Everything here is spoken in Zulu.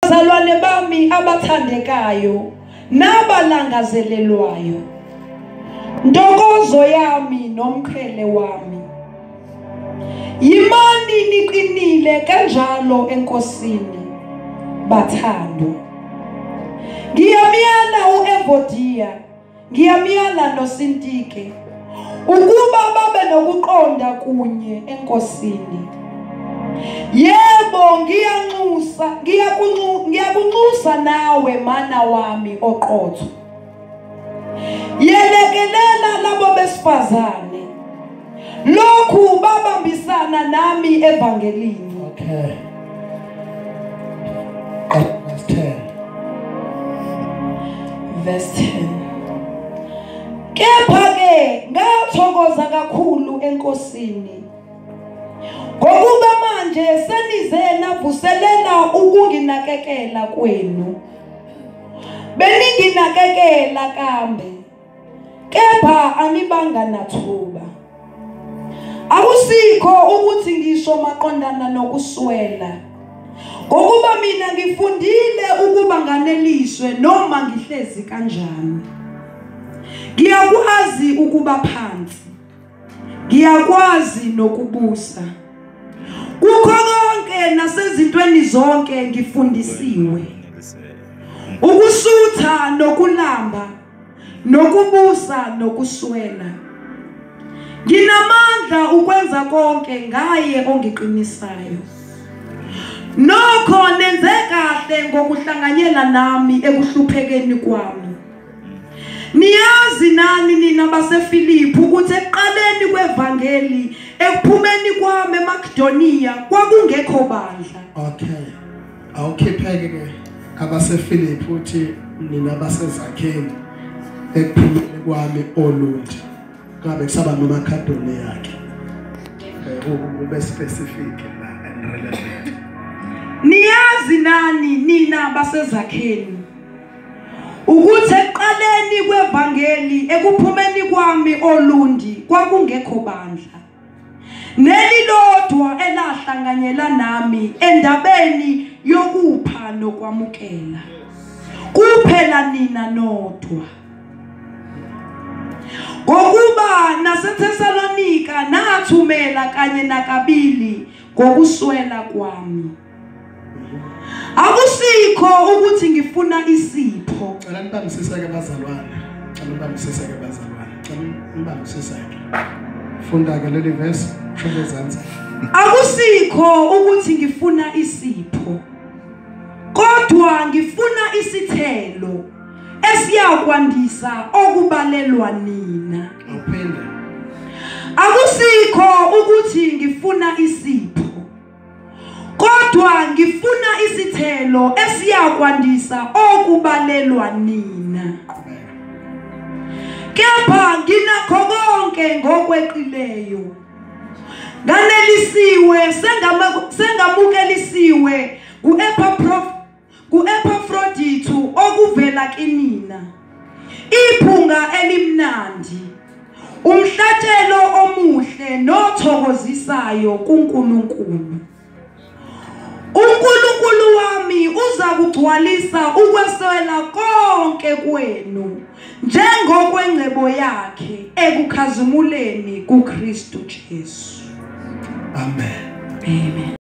Bazalwane bami abathandekayo nabalangazelelwayo, ntokozo yami nomqhele wami, yimani niqinile kanjalo eNkosini, bathandwa. Ngiyamyala uEvodiya, ngiyamyala noSintike, ukuba babe nokuqonda kunye eNkosini. Yebo, ngiyanxusa, ngiyakunxusa nawe mana wami oqotho. Yelekelela labo besifazane, lokhu babambisana nami evangelini. Okay. Verse 10. Verse 10. Kepha ke ngathokoza kakhulu eNkosini, ngokuba manje senize navuselela ukunginakekela kwenu. Beninginakekela kambe, kepha anibanga nathuba. Akusikho ukuthi ngisho maqondana nokuswela, ngokuba mina ngifundile ukuba nganeliswe noma ngihlezi kanjani. Ngiyakwazi ukuba phansi, ngiyakwazi nokubusa. Kukho konke nasezintweni zonke ngifundisiwe, ukusutha nokulamba, nokubusa nokuswela. Nginamandla ukwenza konke ngaye ongiqinisayo. Nokho nenze kahle ngokuhlanganyela nami ekuhluphekeni kwami. Niyazi nani nina baseFilipi ukuthi ekuqaleni kwevangeli, ekuphumeni kwami eMakedoniya, kwakungekho bandla. Okay. Awukhipheke ke abaseFilipi uthi nina basezakheni ekuphumeni kwami oLundi. Ngabe kusaba noMakedoniya yakhe. Ube specific la and relevant. Niyazi nani nina basezakheni ukuthi ekuqaleni kwevangeli, ekuphumeni kwami oLundi, kwakungekho bandla nelilodwa elahlanganyela nami endabeni yokupha nokwamukela, kuphela nina nodwa. Ngokuba naseThesalonika nathumela kanye nakabili ngokuswela kwami. Akusikho ukuthi ngifuna isipho. Cela nibambisiseke bazalwane. Cela nibambisiseke bazalwane. Cela nibambisiseke. Funda ke leli verse, shona ezansi. Akusikho ukuthi ngifuna isipho, kodwa ngifuna isithelo esiyakwandisa okubalelwa nina. Awuphinde. Akusikho ukuthi ngifuna isipho, kodwa ngifuna isithelo esiyakwandisa okubalelwa nina. Kepha nginakho konke ngokweqileyo, nganelisiwe, sengamukelisiwe kuEpafrodithu okuvela kinina, iphunga elimnandi, umhlatshelo omuhle nothokozisayo kuNkulunkulu. uNkulunkulu wami uza kugcwalisa ukweswela konke kwenu njengokwengcebo yakhe ekukhazimuleni kuKristu Jesu. Amen. Amen.